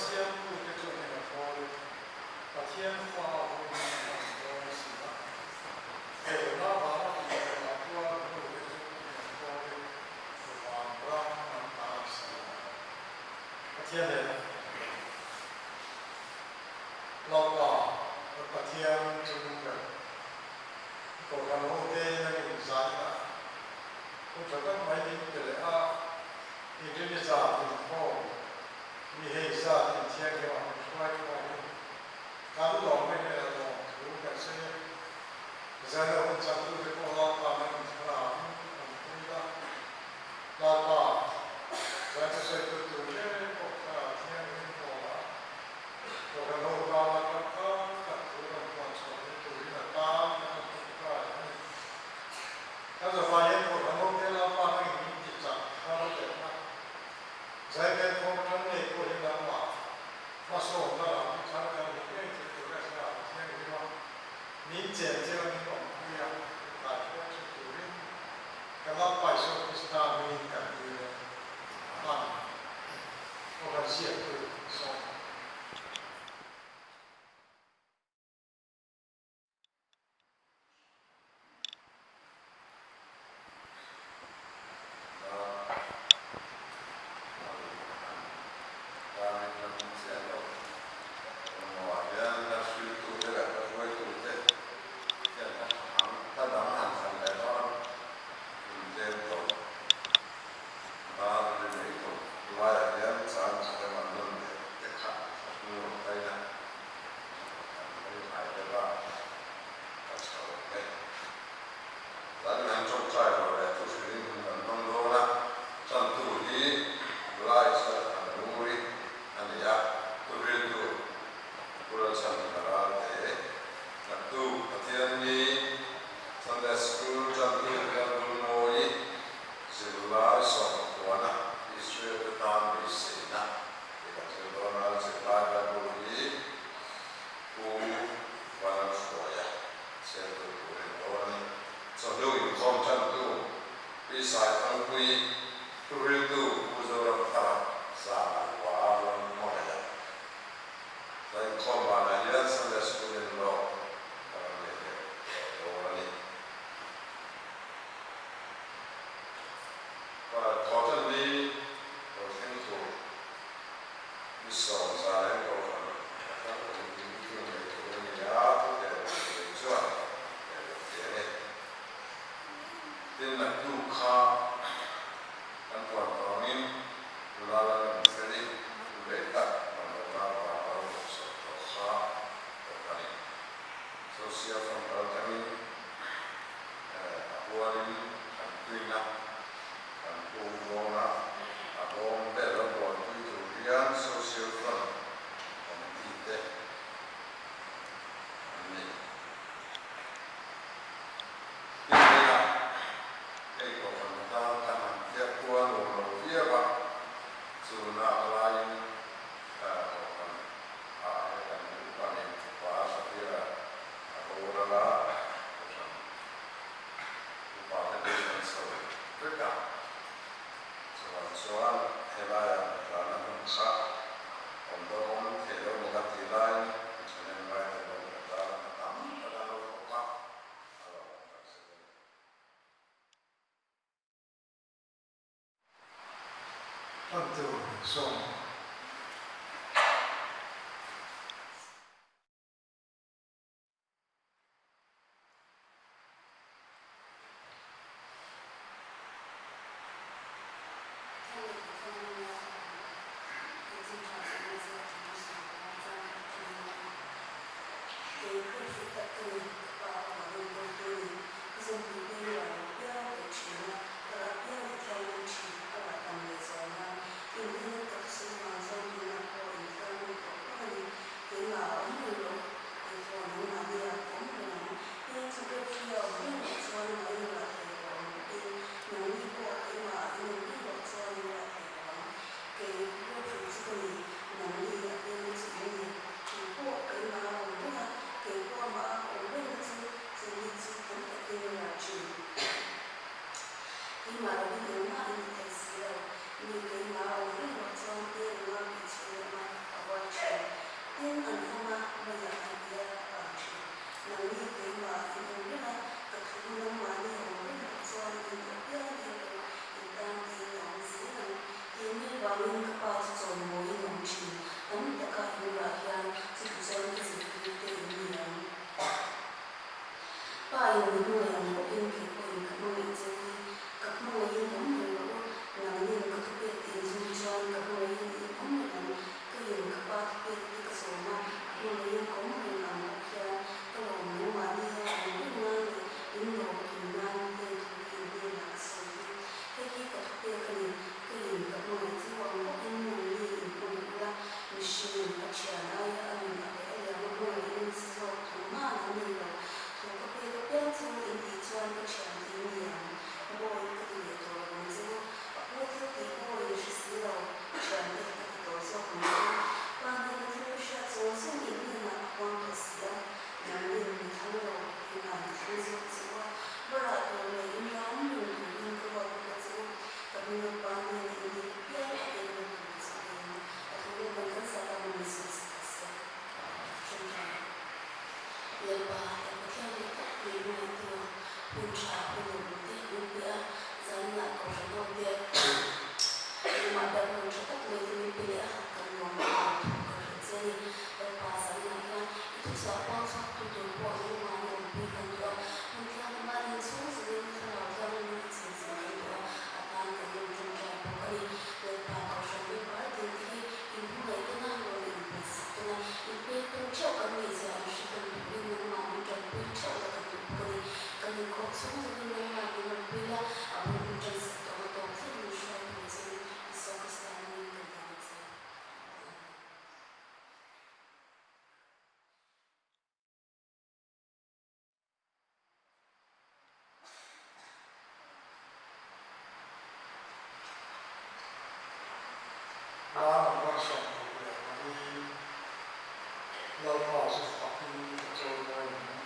siamtute chu eng a thawl in, Pathian fa hun an ni dawn si a. Felna vanga tihfelah tuar hnute chu eng a thawl in, van ram an ta a ni si a. Pathian nena Lalpa kan Pathian chu ber Kohhran hote nang in zain a hun tha tak mai min pe leh a, Inrini zat inkhawm mi hei zat inthianghlim a min hruai tha hi kan lawm mai leh a lawm thu kan sawi a. Zaina hun changtute pawh Lalpa nang in thlarauin an pui la, Lalpa zai thusawitu tur ngei pawh thlarau thianghlim pawla Kohhran ho tana tangkai tak thu rawn puan chhuah theih turin a tan kan rawn tawngtai a ni. Kan zavai hian Kohhran ho te Lalpa nangin min ti chak thar leh a, Zaivel khawm atang ngei pawh hi nangmah hmasawnna lam hi thar kan hmu ngei thei tur a thlarau thianghlim a, min chen cheu a min awmpui a, min kaihruai thin turin kan Lalpa Isua Krista hmingin kan dil e. Amen. Kohhran ziaktu sawm. Tantu sawm. Pa in min hmangaih ang bawkin kei pawhin ka hmangaih che hi ka hmangaihin awm reng rawh u, nangnin ka thupek te in zum chuan ka hmangaihin in awm reng ang, keiin ka pa thupek te ka zawm a, a hmangaihin ka awm reng ang bawk hian ka lawm nangmahnia awm reng nan leh in lawm kim nan heng thu hi in hnenah ka sawi hi. Hei hi ka thupek a ni, keiin ka hmangaih chu ang bawkin nangni in hmangaih ula, mihringin a thian aia a nun a leh a liam a hmangaih in si zawk tumah an nei lo. Thu ka pek apiang chu in tih chuan ka thian te in ni ang, bawi ka ti leh tawh lo ang che u, a pu thil tih pawh in hre si lo, thian te ka ti tawh zawk ang che u. Pa hnena thil ka hriat zawng zawng in hnenah ka huang tawh si a, nangin mi thlang lo, keimah mi thlang zawk che u a, barah tur leh in ram reng turin ka ruat bawk a che u, ka hminga pa hnena in dil apiang a pekna tur che u in a thu leh kan kan zat a mawni zawk si teh se. Ṭawngṭai. Lalpa, kan Pathian dik tak pui hmangaihtu, hun ṭha, hun lawmawm te min pe a, zaninah Kohhran ho te nangmah biak hun ṭha tak mai te min pe leh a, kan lawm a, lawm thu kan hrilh che a ni. Lalpa, zaninah hian i thuchhuah puang chhuak tu tur pawh nangmah ni awmpui kan duh a, hmun thianghlimah din chhung zawngin Thlarau Thianghlimin i chhunchilh kan duh a, a tan kan rawn ṭawngṭai bawk a ni. Lalpa, Kohhran member tin te hi inhmangaih tawn a, rawn inpawisa tawn a, inpek tawn theuh kan nih zia an hre tawn turin nangmah min tanpui theuh la kan duh bawk a ni. Kan inkhawm chhung zawngin nangmah min rawn pui la, a bul min tansak tawh a tawp thleng min hruai tur chein Isua Krista hmingin kan dang a che. Amen. Hla number 24 Lalpa chu fakin ka chawi mawi ang.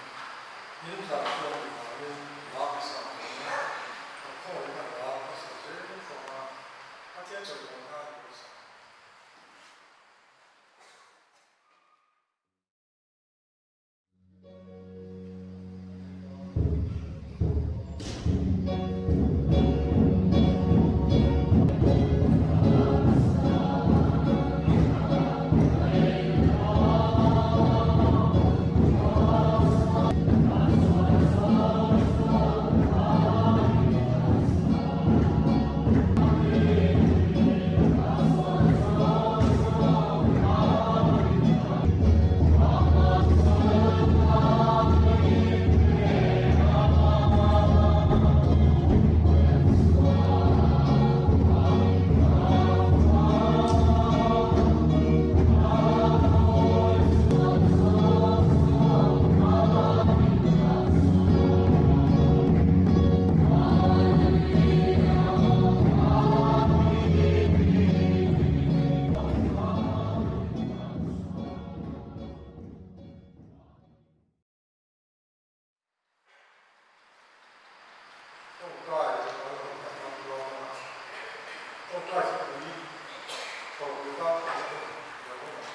Min tlan chuan mi vangin hla ka sa dawn a, ka khawngaihin a hla ka sa zel fawng a, Pathian chawimawi nan ka lo sa ang. Tawngtai kan rawn kan hmang dawn a, tawngtai thupui thawhpui tan kan hun lo awm ang.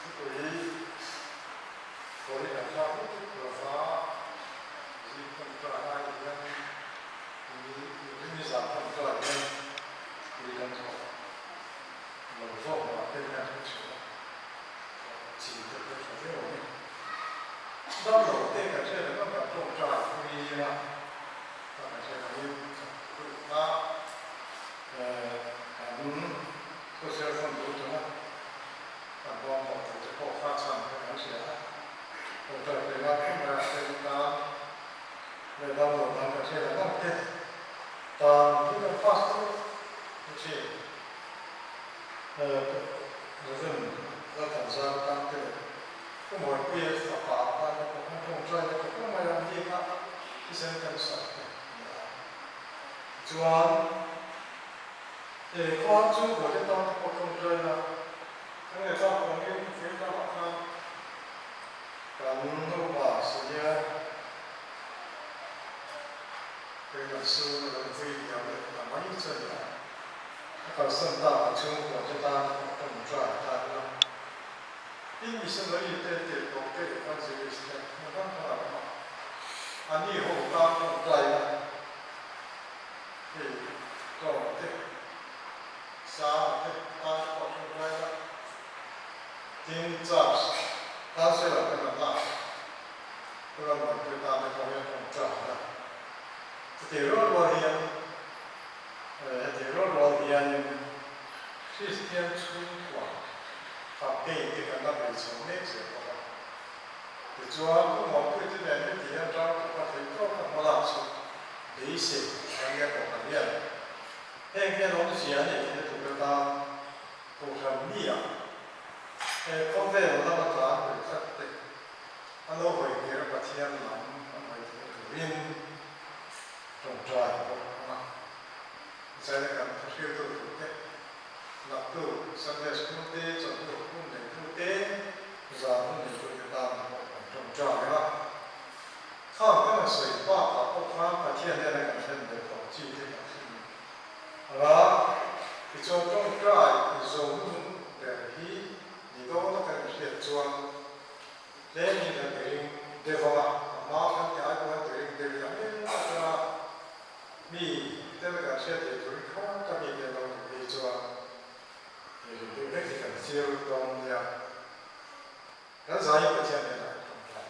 Thupui thawhin an thlak lutuk lova zing tawngtai lai hian Rinni zan tawngtai hian pui kan thawh lo zawk mah te hian kan chhiat a, chi te pawh tha viau a ni. Damlo te kan hriat ang ang kan tawngtai pui a, kan hriat angin a kan social fund lo tana kan bawm tawh tur te pawh kha chhan kha kan hria a, tawngtai pui ngai khawp mai a hriat tan leh damlo dang kan hriat ang ang te tan hi kan pastor ni thin. Reverend Lalthanzara tan te leh Pu Mawipuia fapa tan te pawh kan tawngtai na khawp mai a, ni kha thisen cancer te a ni a. Tichuan he khua chu Buaite tan te pawh tawngtai na kan ngaihthlak vangin Faith lamah khan kan nupa senior Pregnancy a lo vui liam leh ta mai chu a ni a, a kalsan tak a chhungkua te tan pawh tawngtai ta ila. Tin, missionary te, tirhkoh te, evangelist te hmun hrang hrang an awm a, anni ho tan tawngtai ila hei tlawm te, sang te tan te pawh tawngtai ila. Tin. Tin, Church Councillor te kan lak Pu Rammuanpuii tan te pawh hian ṭawngṭai a. Chutih rual rual hian heti rual rual hianin Kristian chhungkua campaign te kan la bei chho mek zel bawk a. Tichuan, Pu Muanpuii te nen heti hian ram taka theih tawk a hmalak chu beisei kan nia pawh kan hian heng hian awmzia a nei theihna tur atan Kohhran mi-ah he khawvel lama tlan hawi tlat te a lo hawi kir a Pathian lam an hawi theih turin tawngtai bawk ang a. Zaina kan thuhriltu tur te, laktu Sunday School te, chawhnu hun neitu te, zan hun neitu te tan pawh kan tawngtai ang a. Khang kan a sawi bakah pawh khan Pathian nena kan thlen belh tawh chi te kan thlen ang a. Tichuan tawngtai inzawmnun ber hi ni dawna kan inhriat chuan Tlem-in kan ti ring deuh a, a hma kan ti ai pawh kan ti ring deuh ila em atanga mi tel kan hriat theih turin kha ka mi te an lo nih phei chuan i ring deuh hlek hi kan zir dawn nia. Kan zaiin Pathian hnenah kan tawngtai.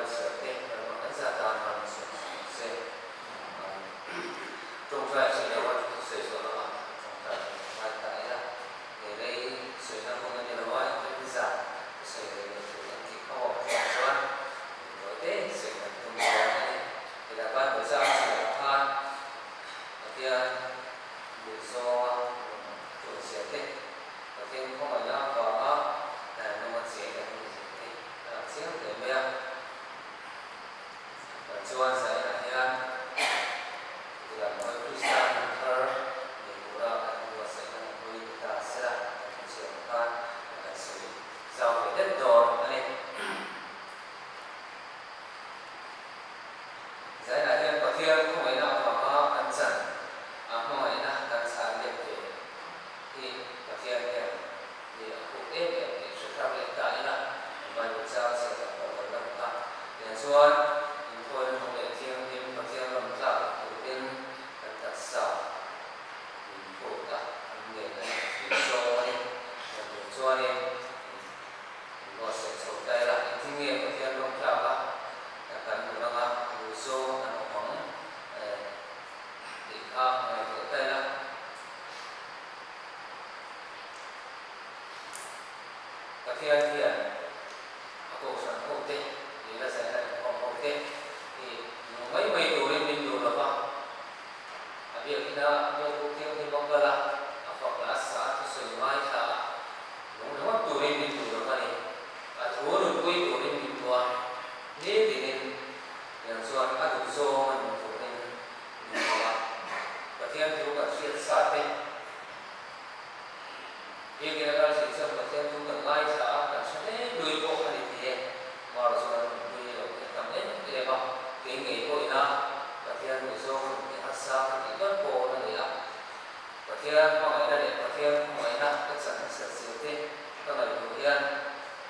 Bible chhiar te Lalpan kan zat a mal min sawm sak rawh se. Tawngtai sawi lo a thusawi zawh lo a tawngtai kan ngai ta ila he lei sawina hun a ni lo a engtin zat thusawi leh loh tur kan tih kha aw chuvang chuan engtawi te sawi kan tum dawn a ni. Helai Bible chang chhiarah khan Pathian duh zawnga rawn a tul zia te, Pathian khawngaihna avanga nunga cheng kan nih zia te a lang chiang hle mai a. Chuan Zainah hian Tilamhawi Krista nun thar nei tura kan buatsaihna hun hlui ni ta sela kan hmu chiang khan kan sawi zau ve det dawn a ni. Zainah hian Pathian khawngaihna avanga kan chan a hmangaihna kan chhan let ve hi Pathian hian hi a khuk em em tih hre thar leh ta ila Bible chang chhiat tak pawh kan lam kha. Tiang chuan inthawina nung leh thianghlim Pathian rawn tlak turin kan taksa min phut a, an ngen a ni, min sawm a ni. Tiang tur chuanin in buatsaih chho ta ila, engtin nge Pathian rawn tlak a kan nun anga duh zawng an awm ang tih kha ngaihtuah ta ila. Pathian hian a kohhran hote leh la zaina inkhawm hote hi nung mai mai turin min duh lo va, a biakina biakbuk thianghlim a kal a, a fak lah a sa a thusawi ngaithla a, nung ringawt turin min duh lo va ni. A thu nunpui turin min duh a, nitinin tiang chuan a duh zawng a nun turin min duh a. Pathian thu kan hriat sa te. Biakina kal thin chuan Pathian thu kan ngaithla a, kan hre hle lui pawh a ni thei e. Mar chu kan nunpui lo thei tam em em a, kei ngei pawhin a Pathian duh zawng a nunpui harsa ka tih ber pawn a ni a. Pathian hmangaihna leh Pathian khawngaihna ka chan nasat zia te ka ngaihtuah hian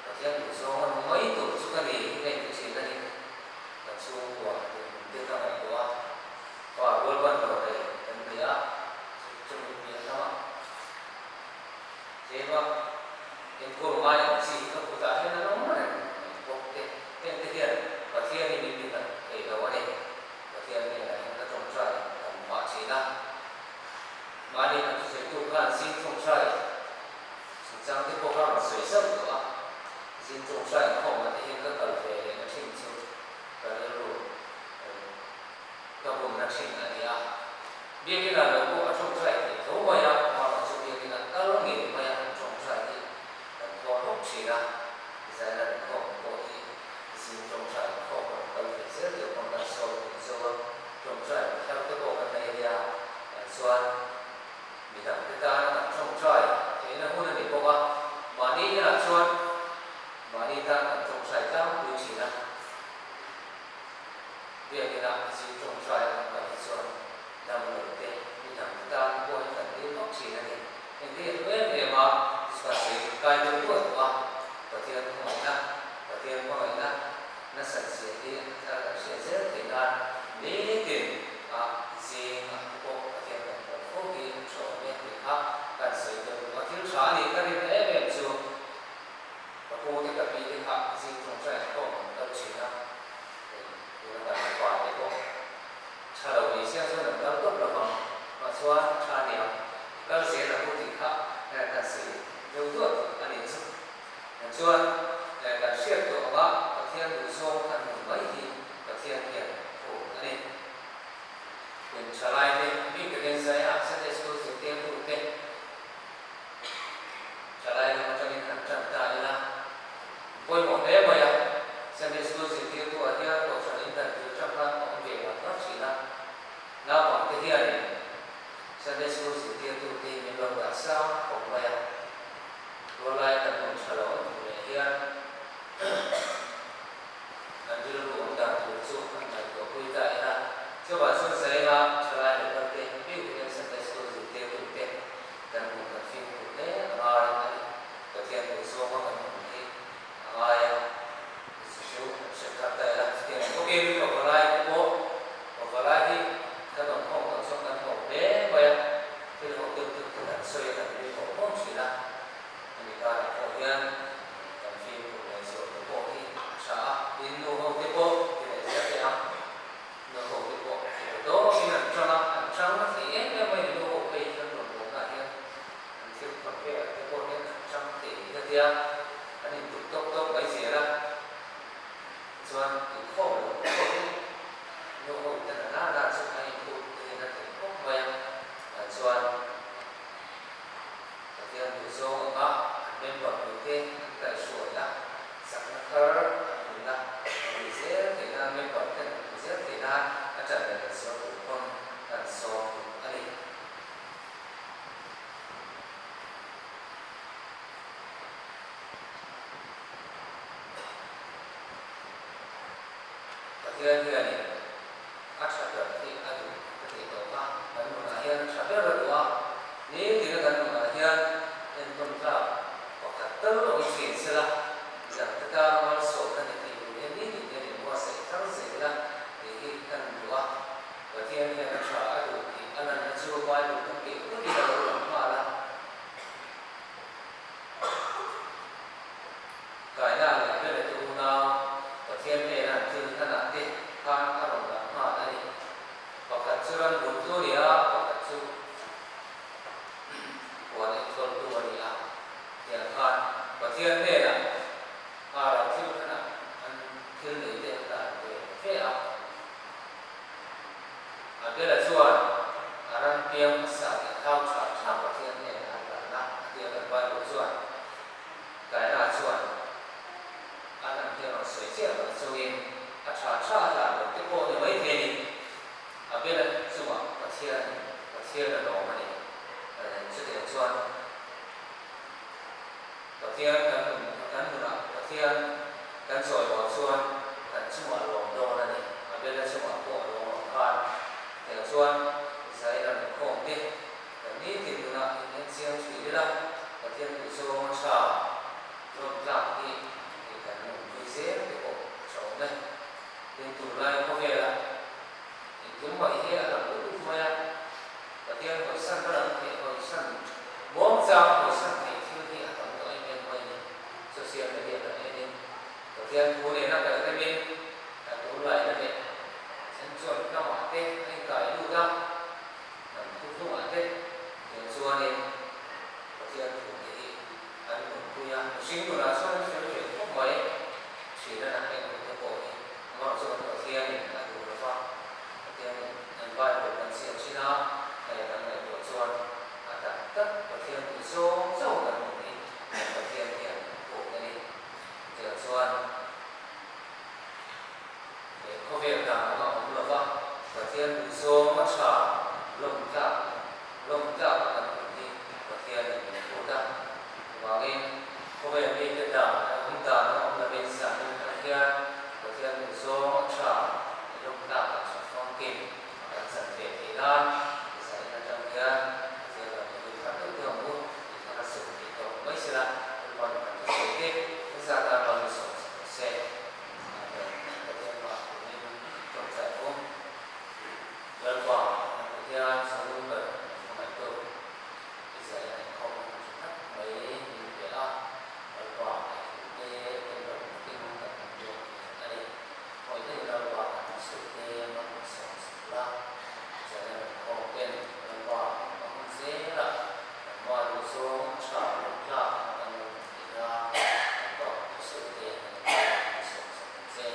Pathian duh zawng a nung mai tur chu ka ni hi ka inti thin a ni. Kan chhungkua dinhmun te ka ngaihtuah a, pa rual ban lo nei kan ni a, chumi piah lamah Tlema enkawl ngai ang chi hi ka kutah hian an awm reng mai bawk te. Hengte hian Pathian hi min tinghat thei lo a ni. Pathian hnenah hian ka tawngtai tam pah thin a. Mahni kan thusawitu khan zing tawngtai chungchang te pawh kha rawn sawi zauh tawh a. Zing tawngtai inkhawmah te hian ka kal ve lehna thin chu ka rilru ka bumna thin a ni a. Biakinah lo pawh a tawngtai theih tho mai a, amaherawh chu biakinah kal ngei mai a an tawngtai hi kan thawn hawk thin a, Zaina inkhawm pawh hi zing tawngtai inkhawm rawn kal ve zel tur pawn kan sawi pui zo a, tawngtai thar te pawh kan nei nia, kan chuan midang te tana kan tawngtai theihna hun a ni bawk a, mahni inah chuan mahni tan kan tawngtai tlangpui thin a. Biakinah zing tawngtai an kal hi chuan dam lo te, mi dang te tan pawh hi kan dil vak thin a ni. Engti a hlu em em a, kan sawi kai deuh duah duah a, Pathian khawngaihna, Pathian hmangaihna nasat zia hi a thar kan hriat zel theih nan nitin a zing ah te pawh Pathian kan kal fo hi a tha awm e tih kha kan sawi deuh duah a. Thil tha a nih ka rinna em em chu ka pu te ka pi te kha zing tawngtai khawm an kal thin a. Hei tuna kan upa te pawh tha lo ni chiang chuan an kal tawp lo vang. Mah chuan tha aniang kal zel a pu tih kha kan sawi deuh duah duah a nih chu. Chuan kan hriat tawh anga Pathian duh zawng kan hmu mai hi Pathian hian a phur a ni. Kum thalai te bik takin Zaia Sunday School zirtirtu te Thalai lam atangin han tan ta ila, pawimawh hle mai a, Sunday School zirtirtu ah hian Kohhran in dan tur tang khan a awm ve ngar ngar thin a, naupang te hianin Sunday School zirtirtu te hi min lo dah sang khawp mai a, rualai kan awm tha lo an hmuh leh hian an rilru awm dan tur chu an ngaihtuah pui ta ila, chuvah chuan Zaina thalai local te bik hian Sunday School zirtirtu te Kan hmuh kan fimkhur hle a ngai a ni. Pathian duh zawnga kan hmuh hi a ngai a, chu chu kan hre thar ta ila. Chutiang bawkin pavalai te pawh, pavalai hi kan awm khawm tawh chuan kan hlawm hle mai a, thil ho deuh deuh te kan sawi a, kan nui hawm hawm thin a. Hemi karah pawh hian kan fimkhur leh zawh te pawh hi a tha a, tin nu ho te pawh. Tichuan inkhawm lo pawhin nu ho ten a nana chu a inphut tein a thei khawp mai a, chuan Pathian duhzawng anga an member puite an kaihhruai a, chakna thar an hmuhna a nih zel theih nan member ten an hmuh zel theih nan a ṭan leh kan sual tur pawn kan sawm duh a ni. Pathian hianin a ṭha ber hi a duh ka tih tawh kha, kan nunah hian a ṭha ber a duh a, nitin a kan nunah hian entawn tlak pakhat tal awm ṭhin sela, midangte tan malsawmna ni thei tur hian nitin hian inbuatsaih thar zel a tih hi kan duh a, Pathian hian a ṭha a duh tih a lanna chu Bible kan keh putin a lo lang nghal a. Kaina leh Abela te unau Pathian hnena an thil hlanah te khan a rawn lang nghal a ni. Pakhat chu ran bultu a ni a, pakhat chu huan enkawltu a ni a. Tiang khan Pathian hnenah ara thil hlanah an thil nei te an hlan ve ve a. Abela chuan a ram piang hmasa leh thau tha tha Pathian hnenah a hlan a, a ti a kan Bible chuan Kaina chuan a hlan hi a rawn sawi chiah lo chungin a tha tha a hlan lo te pawh ni mai thei a ni. Abela chungah Pathian Pathian a lawm a ni. Chutiang chuan Pathian kan nun kan nunah Pathian kan chawi haw chuan kan chungah lawm dawn a ni. Abela chungah pawh a lawm ang khan. Tiang chuan Israel an inkhawm te kan nitin nunah in en chiang thin ila, Pathian duhzawng a tha lawm tlak hi hei kan nunpui zel te pawh a tha awm e. Tin tunlai khawvela engkim mai hi a lang lutuk mai a, Pathian hawisan ka lang theih hawisan muangchang hawisan theih thil hi a tam tawh em em mai ni. Social media kan en in Pathian thu nena kan rem in kan tunlaina leh then chuan hnamah te a inkai lut a, hnam thuthlungah te tiang chuanin Pathian thu te hi an nunpui a, mihring nunah chuan an fel ve khawp mai thin a, heng hun te pawh hi amaherawh chu kan Pathianin a duh lo va, Pathianin an Bible kan chhiar thin a, hei kan ngaihtuah chuan a tak tak Pathian duh zawng chauh kan nun hi kan Pathian hian a phut a ni. Tiang chuan he khawvel dan anga awm lo va, Pathian duh zawng a tha lawm tlak lawm tlak a kan awm hi Pathianin min phut a. Chuvangin khawvel mite dan a awm dan a awm lovin zanin kan hian Pathian duh zawng a tha lawm tlak a tha famkim a kan chan ve theih nan zanin atang hian Pathian lam hi thar deuh deuh ang u tih kha ka sawi theih tawh mai sela Lalpan kan thusawi te kan zat a mal sawi chhe tawh se. Amen. Pathian hmah tumin tawngtai awm. Lalpa, kan Pathian chhung ber min hmangaihtu, i zai a inkhawm na hun tha tak mai min pe a, Lalpa i thute kan lo takin kan hmu dawn thin a ni. Hawihna i Lalpa kan thusawi te mal min sawm chhe la, i zai a inkhawm ten Lalpa kan hma hun zelah kan hma duhzawng a tha lo tlak a kan lo hmu theih nan Lalpa kan thusawi te kan inkhawm min sawm chhe ang che.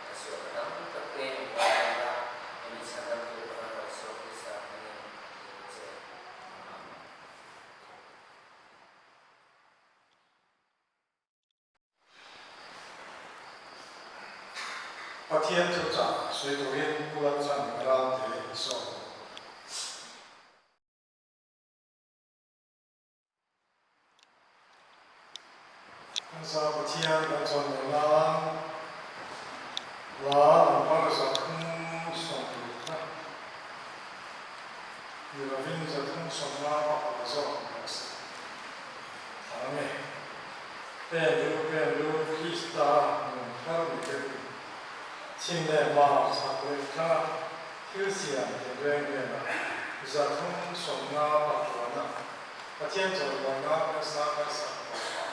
Kan sualna tam tak te min ngaidam la, min inchhandamtu ka ram rawn suak Krista hmingin ka dil che. Amen. Pathian thuchah sawi turin Pu Lalchan Ralte sawm. Kan za Pathian kan chawn lo nan hla number 360 kha ni lovin 351 zawk ni rawh se. Thlang e. Pen lu pen lu Krista nun thar ni te u. Chhim leh hmar chhak leh thlanga thil siam tinreng hnenah 350 a Pathian chawimawina nasa nasa tawpa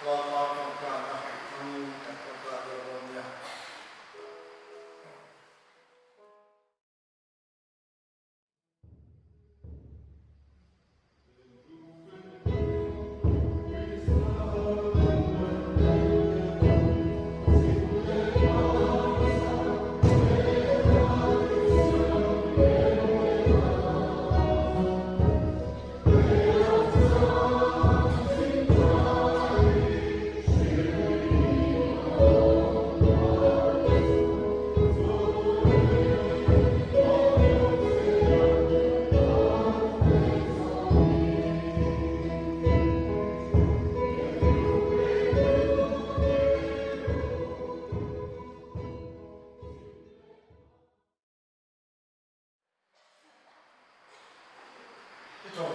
Lalpa tawngtaina hmangin kan tawngtai dawn dawn nia.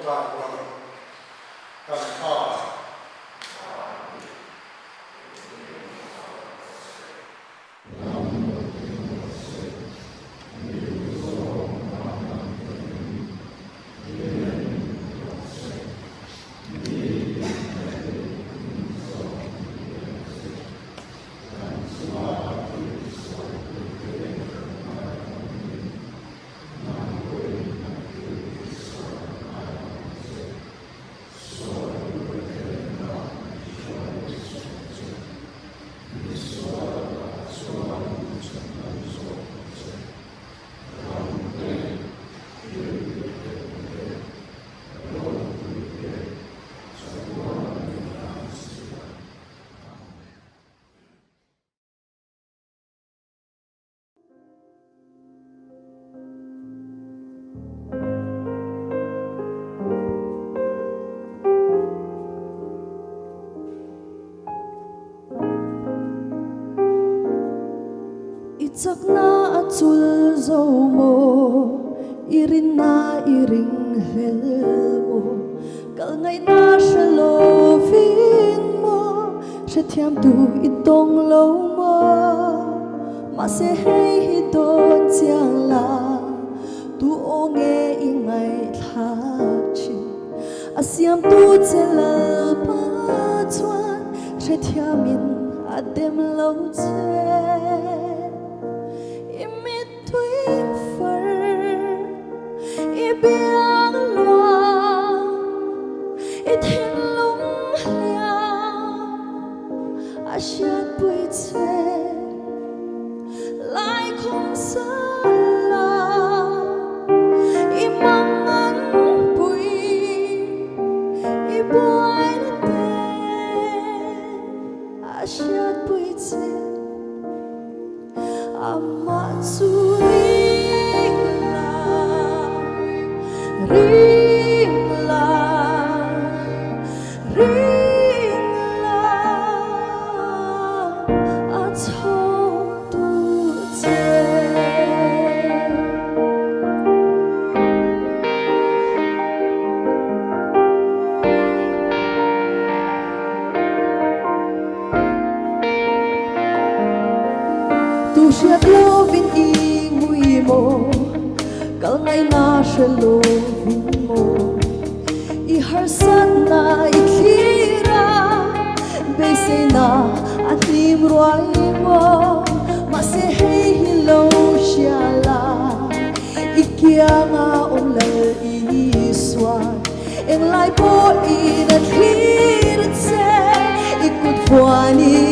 Tawngtai rual ang kan Pa. I chakna a chul zo maw? I rinna i ringhlel maw? Kal ngaihna hre lovin maw? Hrethiamtu i tawng lo maw? Mahse hei hi dawn chiang la, tu aw nge i ngaihthlak thin? A siamtu che Lalpa chuan hrethiamin a dem lo che. I mittui far, i biang luang, i thinlung hliam a hriatpui che. Laikhum sala i mangan pui, i buaina te a hriatpui che. Amah chu ring la, ring la, ring la, a chhawktu che. Tu hriat lovin i ngui maw, kal ngaihna hre lovin maw, i harsatna i thlir a, beiseina a hnim ruai maw, mahse hei hi lo hria la, i kianga awm lal Isua. Englai pawhin a thlir che, i kut vuanin.